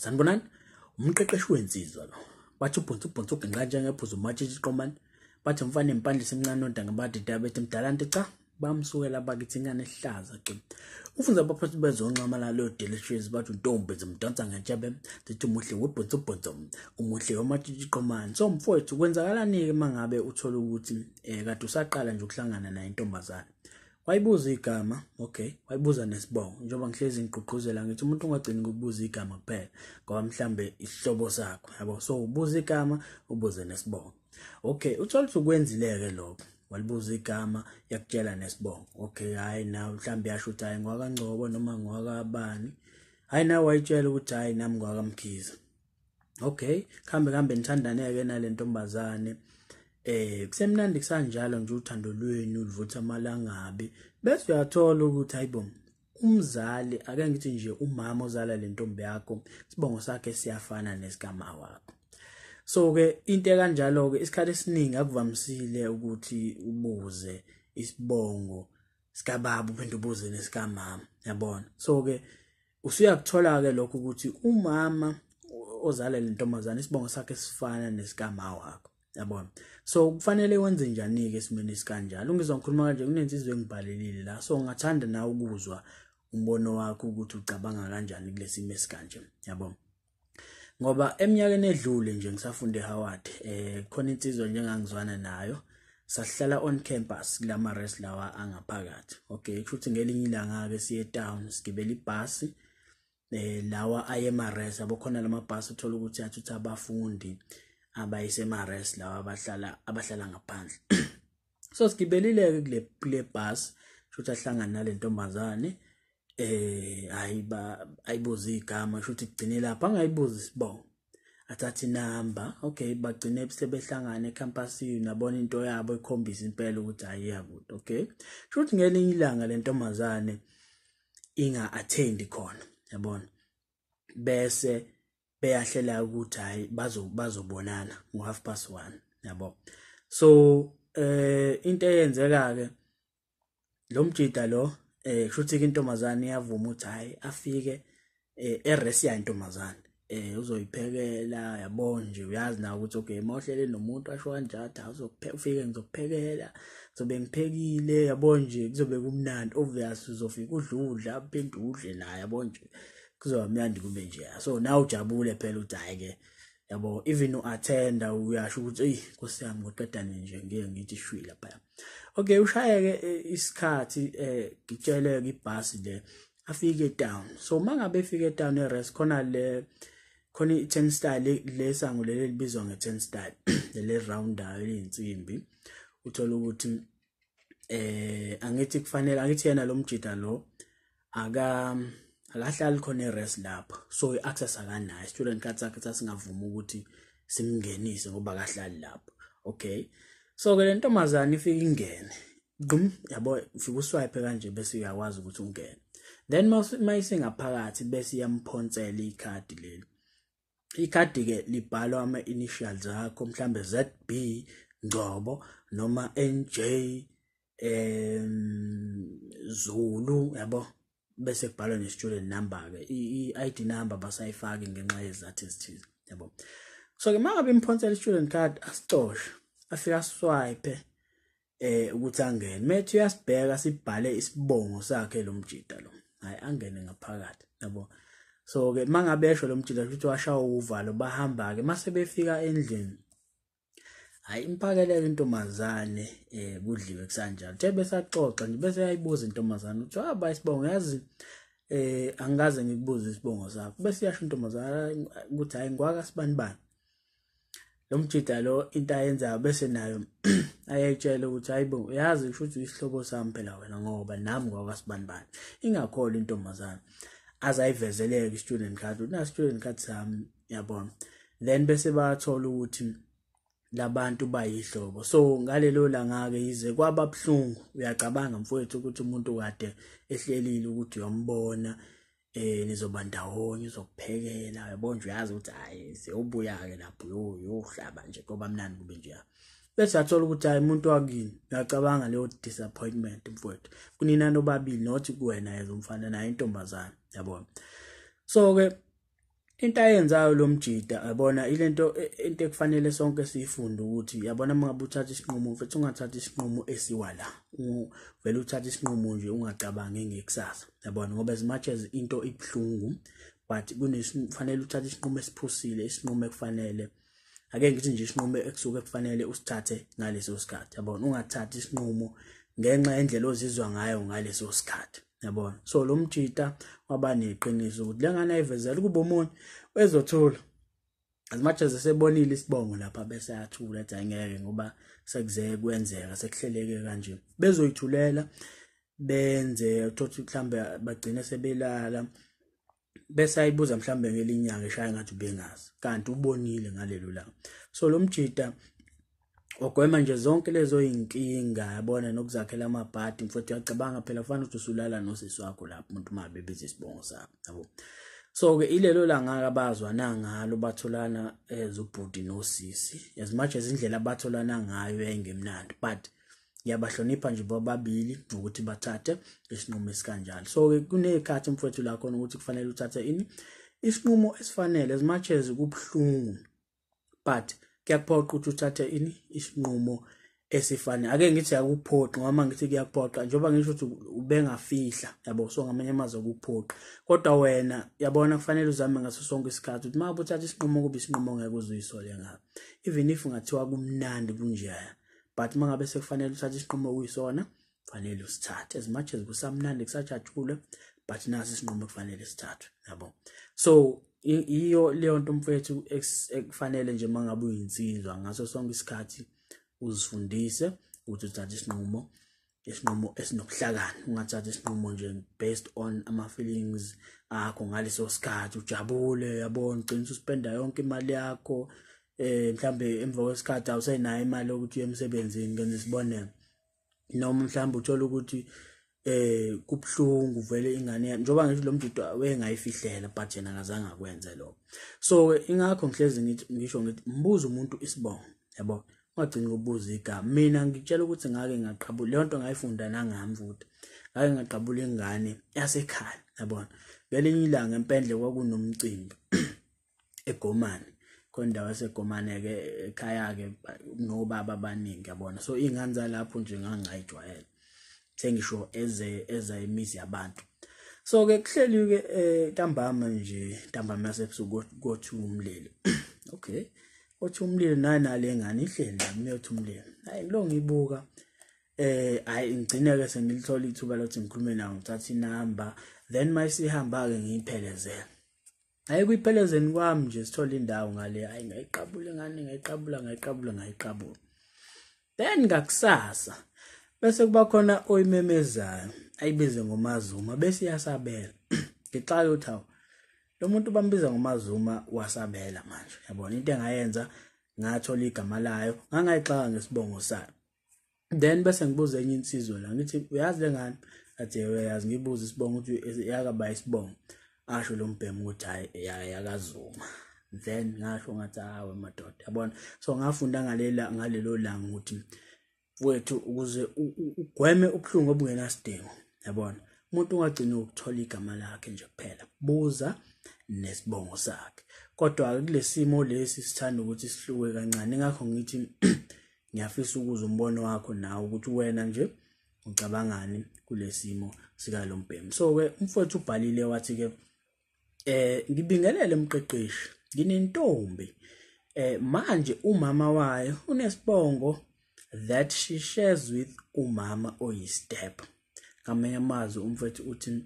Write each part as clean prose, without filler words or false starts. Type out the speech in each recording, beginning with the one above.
Sanibonani, umqeqeshi wensizwa lo. Bathi ubhonsi ubhonsi ugenqa njengephuzu umatshitshi qomani. Bathi mfana impandla semncane ontanga badida bethi mdala nti cha bamsukela bakithi ingane ehlaza ke. Ufunza abaphathi bezonxamala lo delicious bathi untombi zimdonsa ngentshebe zithi umuhle webhonsi ubhonsi umuhle wamatshitshi qomani. So mfowethu kwenzakalani ke mangabe uthola ukuthi kade usaqala nje ukuhlangana naye intombazane. Wayibuza igama, okay, wayibuza nesibongo. Njengoba ngihlezi ngigqugquzela ngithi umuntu ungagcini ngokubuza igama kuphela ngoba mhlambe isihlobo sakho, yabo. So ubuza igama, ubuze nesibongo. Okay, uthola ukuthi ukwenzileke lokho. Walibuza igama, yakutshela nesibongo. Okay, hayi nawe mhlambe yasho ukuthi hayi ngwakaNgcobo noma ngwakabani. Hayi nawe wayitshela ukuthi hayi nami ngwakaMkhize. Okay, khambe kambe nithandaneke nale ntombazane. Kusemnandi kusanjalo nje uthando lwenu livutha amalangabi bese uyathola ukuthi hayibo umzali ake ngithi nje umama ozala le ntombi yakho isibongo sakhe siyafana nesikama wakho. So ke into ekanjalo ke isikhathi esiningi akuvamisile ukuthi ubuze isibongo sikababa uphinde ubuze nesikamama, yabona. So ke usuyakuthola ke lokho ukuthi umama ozala le ntombazane isibongo sakhe sifana nesikama wakho, yabona. So kufanele wenze njani ke esimeni esikanjalo? Ungizwa ngikhuluma kanje kunensizwe engibhalelile la, so ngingathanda nawe ukuzwa umbono wakho ukuthi ucabanga kanjani kulesimo esikanje, yabo. Ngoba eminyakeni edlule nje ngisafunda eHoward, khona insizwa njengangizwana nayo, sahlala on campus kulama res lawa angaphakathi. Okay, kusho ukuthi ngelinye ilanga ke siye town sigibela ibhasi lawa ayemares, yabo. Khona lamabhasi uthola ukuthi athutha abafundi abayisemares lawa abahlala ngaphandle. So sigibelile ke kule bus, shuthi ahlangana nale ntombazane, hayi ba ayibuza igama, shuthi kugcine lapha angayibuza isibongo, athatha inamba. Okay, bagcine sebehlangana ecampusini, nabona into yabo ikhombisa impela ukuthi hayi iyakude. Okay, shuthi ngelinye ilanga le ntombazane inga attend khona, yabona, bese beyahlela ukuthi hayi bazobonana ngo-1:30, yabo. So into eyenzeka ke lo mjida lo, kushuthi ke intombazane iyavuma ukuthi hayi afike eresi ya intombazane, uzoyiphekela, yabo nje uyazi na ukuthi okay mawuhlele nomuntu asho kanjalo uzokupheka, ufike ngizokuphekela, ngizobe ngiphekile, yabo nje kuzobe kumnandi, obvious uzofika udludla uphinde udle naye, yabo nje kuzoba mnandi kube nje. So nawe ujabule phela ukuthi hayi ke, yabo, even uattenda uyasho ukuthi ey Nkosi yami ngoqedane nje ngeke ngithi shwi lapha. Okay, ushayeke isikhathi ngitsheleke ibhasi le afike town. So mangabe efike town eres khona le khona i-turnstile lesango leli libizwa nge-turnstile leli roundayo eliyinsimbi, uthola ukuthi angithi kufanele angithi yena lo mjida lo akahlali khona eres lapho, so i-access akanayo, student card sakhe sasingavuma ukuthi simngenise ngoba akahlali lapho. Okay, so ke le ntombazane ifika ingene gqum, yabo, ufika uswipe kanje bese uyakwazi ukuthi ungene. Then mayisengaphakathi bese iyamphonsela ikhadi leli. Ikhadi ke libhalwa ama initials akho, mhlambe ZB Ngcobo noma NJ Zulu, yabo, bese kubhalwa ne-student number ke, i-ID number basayifaki ngenxa yezizathu ezithize, yabo. So ke mangabe imphonsela i-student card asicoshe, afika swipe ukuthi angene, methu uyasibheka sibhale isibongo sakhe lo mjida lo, hayi angene ngaphakathi, yabo. So ke mangabe esho lo mjida ukuthi washawa uvalo, bahamba ke mase befika endlini, hayi imphakeleke intombazane kudliwe kusanjalo. Uthe besaxoxa nje bese yayibuza intombazane ukuthi haba isibongo yazi angikaze ngikubuze isibongo sakho, bese yasho intombazane ukuthi hayi ngwaka sibanibani. Lo mjida lo into ayenzayo bese nayo ayayitshela ukuthi hayibo yazi kusho ukuthi isihlobo sami phela wena ngoba nami ngwaka sibanibani. Ingakholwa intombazane azayivezeleke i-student card, una student card sami, yabona. Then bese bayathola ukuthi labantu bayihlobo. So ngalelo langa ke yize kwaba buhlungu, uyacabanga mfowethu ukuthi umuntu kade ehlelile ukuthi uyombona nizoba ndawonye, uzokuphekela, yabo nje uyazi ukuthi hayi sewubuya ke lapho uyohlaba nje ngoba mnandi kube nje. Bese athola ukuthi hayi umuntu wakini, uyacabanga leyo disappointment mfowethu kunina nobabili, not kuwena yeza umfana naye intombazane, yabona. So ke Into ayenzayo lo mjida, yabona, ilento into ekufanele sonke siyifunde ukuthi, yabona, uma ngabe uthatha isinqumo, mfethu, ungathatha isinqumo esiwa la, vele uthatha isinqumo nje ungacabangi ngekusasa, yabona, ngoba as much as into ibuhlungu, but kufanele uthathe isinqumo esiphusile, isinqumo ekufanele, ake ngithi nje, isinqumo ekusuke kufanele usithathe ngaleso sikhathi, yabona. Ungathathi isinqumo ngenxa yendlela ozizwa ngayo ngaleso sikhathi, yabona. So lo mjita waba neqiniso ukuthi lengane ayivezela kuba omunye wezothula, as much as esebonile isibongo lapha, bese ayathula, ethi angeke ngoba sekuze kwenzeka, sekuhleleke kanje, bezoyithulela, benze uthothi mhlambe bagcine sebelala, bese ayibuza mhlambe ngelinyanga, eshaya ngathi ubengazi kanti ubonile ngalelo langa. So lo mjita wagwema nje zonke lezo yinkinga, yabona, nokuzakhela amabhadi. Mfowethu, uyacabanga phela, kufanele ukuthi usulala nosisi wakho lapho, umuntu uma bebiza isibongo sakho, yabo. So ke ilelo langa abazwana ngalo, batholana ezubhuti nosisi. As much as indlela abatholana ngayo yayingemnandi, but ngiyabahlonipha nje bobabili ngokuthi bathathe isinqumo esikanjalo. So ke kunezikhathi, mfowethu, la khona ukuthi kufanele uthathe ini, isinqumo esifanele, as much as kubuhlungu, but kuyakuphoqa ukuthi uthathe ini, isinqumo esifanele. Ake ngithi akuphoqi, ngoba ngithi kuyakuphoqa, njengoba ngisho ukuthi ubengafihla, yabo. So ngamanye amazwi akuphoqi, kodwa wena, yabona, kufanele uzame ngaso sonke isikhathi ukuthi uma uthatha isinqumo, kube isinqumo ongeke uzuyisole ngayo, even if ngathiwa kumnandi kunjaya, but uma ngabe sekufanele uthathe isinqumo kuyisona, kufanele usithathe, as much as kusamnandi, kusajatshulwe, but nasi isinqumo kufanele sithathwe, yabo. So iyo leyo nto, mfethu, ekufanele nje mangabe uyinsizwa ngaso sonke isikhathi uzifundise ukuthi uthathe isinqumo esinobuhlakani, ungathathi isinqumo nje based on ama-feelings akho ngaleso sikhathi ujabule, yabona, ugcina ususpenda yonke imali yakho, mhlambe emva kwesikhathi awusenayo imali yokuthi uye emsebenzini, ngenza isibonelo, noma mhlawumbe uthola ukuthi kubhlungu vele ingane, njengoba ngisho lo mjito wengayifihlela, but yena akazange akwenze lokho. So ingakho ngihlezi ngithi, ngisho ngithi, mbuza umuntu isibongo, yabo, ungagcini ngokubuza igama. Mina ngitshela ukuthi ngake ngaqabula leyo nto, ngayifunda nangami futhi, ngake ngaqabula ingane yasekhaya, yabona. Ngelinye ilanga empendle kwakunomcimbi eGomane, khona indawo yaseGomane-ke ekhaya-ke nobaba abaningi, yabona. So iy'ngane zalapho nje ngangingayijwayele, sengisho eze eza imizi yabantu. So-ke kuhleli-ke ntambama nje, ntambama yasebusuku, kothiwa umlilo. Okay, kothiwa umlilo, nayi nale ngane ihleli la miyotha umlilo. Hayi, ngilo ngibuka, hayi, ngigcine-ke sengilithola ithuba lokuthi ngikhulume nayo, ngithathe inamba, then mayisihamba-ke ngiyiphelezele. Hayi, kuyiphelezeni kwami nje, sithola indawo ngale, hayi, ngayiqabula ingane, ngayiqabula, ngayiqabula, ngayiqabula. Then ngakusasa bese kuba khona oyimemezayo, ayibize ngoMazuma, bese iyasabela. Ngixake ukuthi hawu, lo muntu bambiza ngoMazuma, wasabela manje, yabona. Into engayenza, ngathola igama layo, ngangayixaka ngesibongo sayo. Then bese ngibuza enye insizwa la, ngithi, "Uyazi le ngane?" Athi, "Uyazi." Ngibuza isibongo ukuthi yakaba isibongo, asho lo mbhemu ukuthi hayi, yakaZuma. Then ngasho ngathi, "Hawe madoda," yabona. So ngafunda ngalelo langa ukuthi, wethu, ukuze ugweme ubuhlungu obungenasidingo, yabona, umuntu ungagcini ukuthola igama lakhe nje kuphela, buza nesibongo sakhe. Kodwa kulesimo lesi sithanda ukuthi sihluke kancane, ingakho ngithi ngiyafisa ukuzwa umbono wakho nawe ukuthi wena nje ucabangani kulesimo sika lo mbhemu. So ke umfowethu ubhalile wathi ke, "Ngibingelele umqeqeshi, nginentombi, manje umama wayo unesibongo that she shares with umama oyi-step." Ngamanye amazwi, umfowethu uthi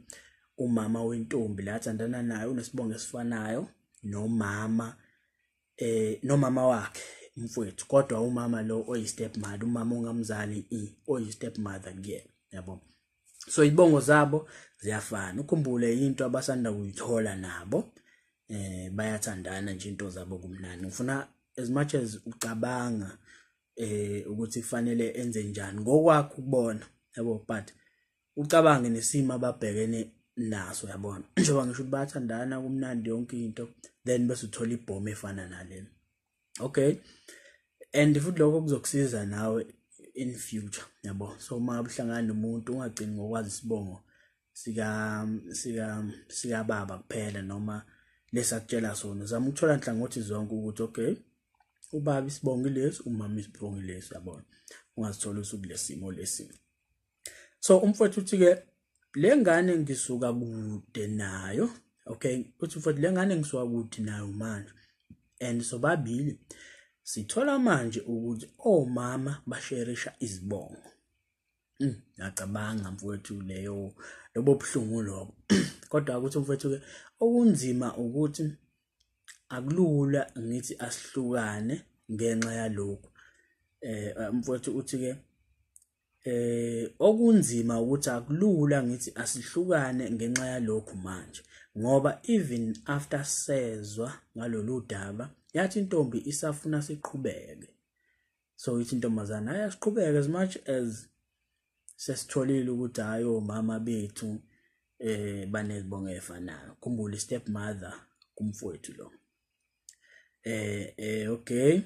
umama wentombi la athandana nayo unesibongo esifanayo nomama wakhe umfowethu, kodwa umama lo oyi-step mother, umama ongamzali, oyi-step mother kuyena, yabo. So izibongo zabo ziyafana. Ukhumbule into abasanda kuyithola nabo, bayathandana nje, into zabo kumnandi. Ngifuna, as much as ucabanga ukuthi kufanele enze njani ngokwakho ukubona, yabo, but ucabange nesimo ababhekene naso, yabona, njengoba ngisho ukuthi bayathandana, kumnandi yonke into, then bese uthola ibhomu efana nalena. Okay, and futhi lokho kuzokusiza nawe in future, yabo. So uma uhlangana nomuntu, ungagcini ngokwazi isibongo sika sika sika baba kuphela noma Lesakutshela sona, zama ukuthola nhlangothi zonke ukuthi okay, ubaba isibongo lesi, umama isibongo lesi, yabona, ungazithola usukulesimo lesi. So umfowethu uthi ke le ngane ngisuka kude nayo, okay, uthi mfowethu le ngane ngisuka kude nayo manje, and sobabili sithola manje ukuthi omama basherisha izibongo. Ngiyacabanga mfowethu leyo lobo buhlungu lobo. Kodwa ukuthi mfowethu ke okunzima ukuthi akulula ngithi asihlukane ngenxa yalokho. Mfowethu uthi ke okunzima ukuthi akulula ngithi asihlukane ngenxa yalokho manje, ngoba even after sezwa ngalolu daba yathi intombi isafuna siqhubeke. So ithi intombazana ayasiqhubeke as much as sesitholile ukuthi hayi omama bethu banezibongo efanayo. Khumbula step mother kumfowethu lo. Okay,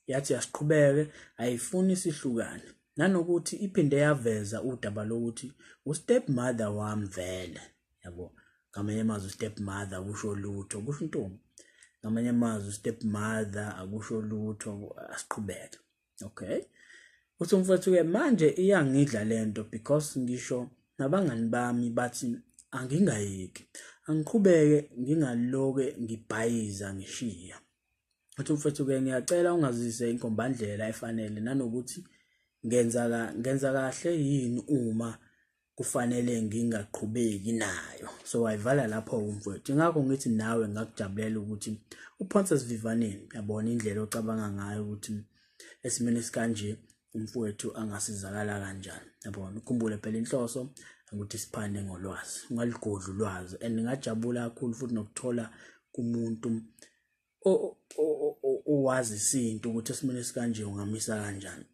yathi asiqhubeke, ayifuni sihlukane. Nanokuthi iphinde yaveza udaba lokuthi u-step mother wami vele, yabo, ngamanye amazwi step mother akusho lutho, kusho intombi. Ngamanye amazwi step mother akusho lutho, asiqhubeke. Okay, uthi umfowethu ke manje iyangidla lento because ngisho nabangani bami bathi angingayeki, angiqhubeke, ngingaloke ngibhayiza ngishiya. Uthi umfowethu ke ngiyacela ungazise inkombandlela efanele, nanokuthi ngenza kahle yini uma kufanele ngingaqhubeki nayo. So wayivala lapho umfowethu. Ingakho ngithi nawe ngakujabulela ukuthi uphonse sivivaneni, yabona indlela ocabanga ngayo ukuthi esimeni esikanje umfowethu angasizakala kanjani, yabona. Ukhumbule phela inhloso ukuthi siphane ngolwazi, ungaligodli ulwazi. And ngajabula kakhulu futhi nokuthola kumuntu owazi isinto ukuthi esimeni esikanje ungamisa kanjani.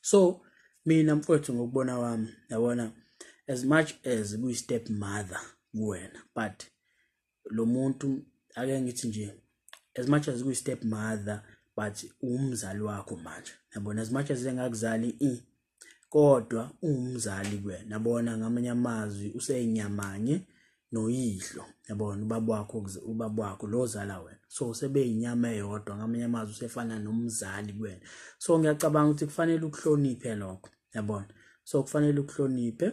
So mina mfowethu ngokubona kwami, yabona, as much as kuyi step mother kuwena, but lo muntu ake ngithi nje as much as kuyi step mother but umzali wakho manje, yabona, as much as engakuzali kodwa umzali kuwena, yabona. Ngamanye amazwi useyinyamanye noyihlo, yabona, ubaba wakho lo ozala wena, so sebeyinyama eyodwa. Ngamanye amazwi usefana nomzali kuwena. So ngiyacabanga ukuthi kufanele ukuhloniphe lokho, yabona. So kufanele ukuhloniphe,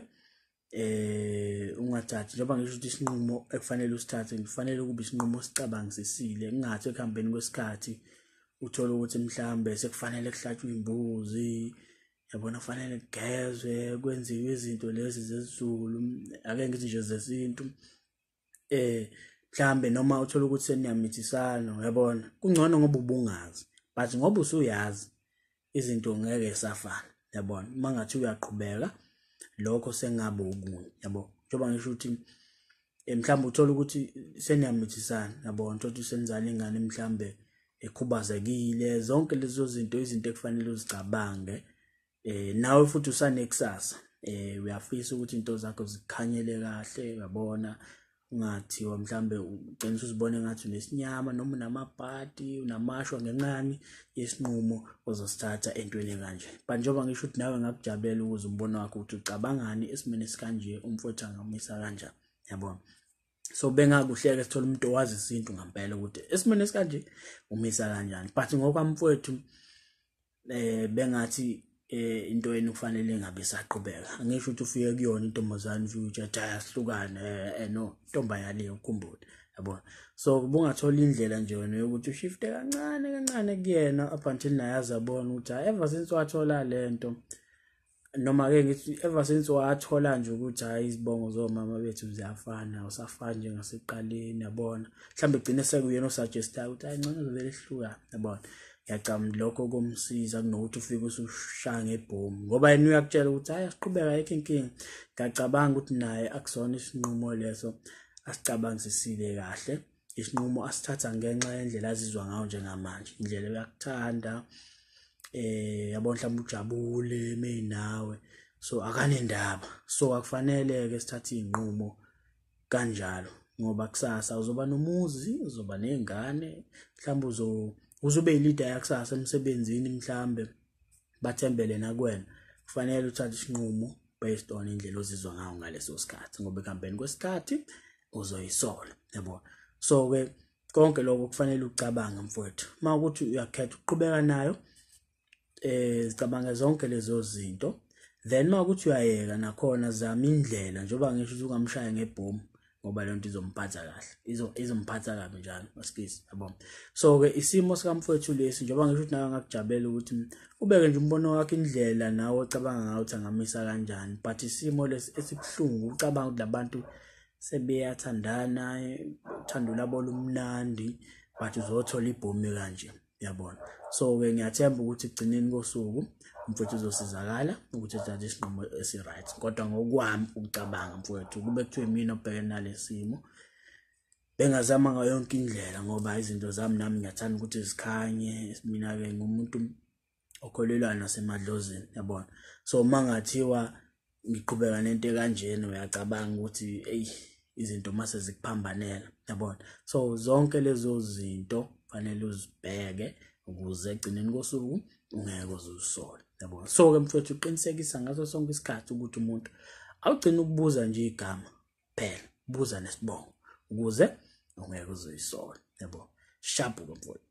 ungathathi, njengoba ngisho ukuthi isinqumo ekufanele usithathe kufanele kube isinqumo osicabangisisile, kungathi ekuhambeni kwesikhathi uthola ukuthi mhlambe sekufanele kuhlatshwe imbuzi, yabona, kufanele kugezwe, kwenziwe izinto lezi zesiZulu, ake ngithi nje zesintu, mhlambe noma uthola ukuthi seniyamithisana, yabona. Kungcono ngoba ubungazi, but ngoba usuyazi izinto ngeke safana, yabona. Uma ngathi uyaqhubeka lokho sengabe okunye, yabo, njengoba ngisho ukuthi mhlambe uthola ukuthi seniyamithisana, yabona, uthola ukuthi senizala ingane mhlambe ekhubazekile, zonke lezo zinto izinto ekufanele uzicabange. Nawe futhi usanekusasa, uyafisa ukuthi into zakho zikhanyele kahle, uyabona, ungathiwa mhlambe ugcina usuzibone ngathi unesinyama noma unamabhadi, unamashwa ngenxa yesinqumo ozosithatha entweni kanje. But njengoba ngisho ukuthi nawe ngakujabulela ukuze umbono wakho ukuthi ucabangani esimeni esikanje, umfowethu angamisa kanjani, yabona. So bengakuhleke sithola umuntu owazi isintu ngempela ukuthi esimeni esikanje umisa kanjani. But ngokwamfowethu bengathi into yenu kufanele ingabe isaqhubeka. Angisho ukuthi ufike kuyona intombazane ufike uthi asihlukane, no, intombi yale ukhumbule, yabona. So ubungathola indlela nje wena yokuthi ushifte kancane kancane kuyena up until naye azabona ukuthi ever since wathola lento, noma ke ngithi ever since wathola nje ukuthi hayi izibongo zomama bethu ziyafana, usafana njengasekuqaleni, yabona. Mhlambe egcine sekuyena osuggestayo ukuthi hayi ngcono zovele ihlukane, yabona. Ngiyacabanga lokho komsiza kunokuthi ufike usushaya ngebhomu, ngoba yena uyakutshela ukuthi hayi asiqhubeka, ayikho inkinga. Ngiyacabanga ukuthi naye akusona isinqumo leso asicabangisisile kahle, isinqumo asithatha ngenxa yendlela azizwa ngayo njengamanje, indlela uyakuthanda, yabona, mhlawumbe ujabule mayinawe, so akanendaba. So akufanele ke sithathe izinqumo kanjalo, ngoba kusasa uzoba nomuzi, uzoba nezingane, mhlawumbe uzobe leader yakusasa emsebenzini, mhlambe bathembele nakuwena. Kufanele uthathe isinqumo based on indlela ozizwa ngayo ngaleso sikhathi, ngoba ekuhambeni kwesikhathi uzoyisola, yabo. So-ke konke lokho kufanele ucabange mfowethu, uma ukuthi uyakhetha ukuqhubeka nayo, zicabange zonke lezo zinto. Then uma ukuthi uyayeka nakhona zama indlela, njengoba ngisho ukuthi ungamshaya ngebhomu ngoba leyo nto izomphatha kahle, izomphatha kabi njalo, excuse, yabo. So-ke isimo sikamfowethu lesi, njengoba ngisho ukuthi nawe ngakujabulela ukuthi ubeke nje umbono wakho, indlela nawe ocabanga ngayo ukuthi angamisa kanjani, but isimo lesi esibuhlungu ucabanga ukuthi labantu sebeyathandana, uthando lwabo lumnandi, but uzothola ibhomu kanje, uyabona. So-ke ngiyathemba ukuthi ekugcineni kosuku umfowethu uzosizakala ukuthi ethathe isinqumo esi-right. Kodwa ngokwami ukucabanga mfowethu, kube kuthiwa imina obhekene nale simo, bengazama ngayo yonke indlela, ngoba izinto zami nami ngiyathanda ukuthi zikhanye. Mina-ke ngumuntu okholelwayo nasemadlozini, yabona. So uma ngathiwa ngiqhubeka nento ekanjena, uyacabanga ukuthi eyi izinto mase zikuphambanela, yabona. So zonke lezo zinto fanele uzibheke ukuze ekugcineni kosuku ungeke uzisole, yabona. So-ke mfowethu, uqinisekisa ngaso sonke isikhathi ukuthi umuntu awugcini ukubuza nje igama phela, buza nesibongo ukuze ungeke uzuyisole, yabo. Sharp-ke mfowethu.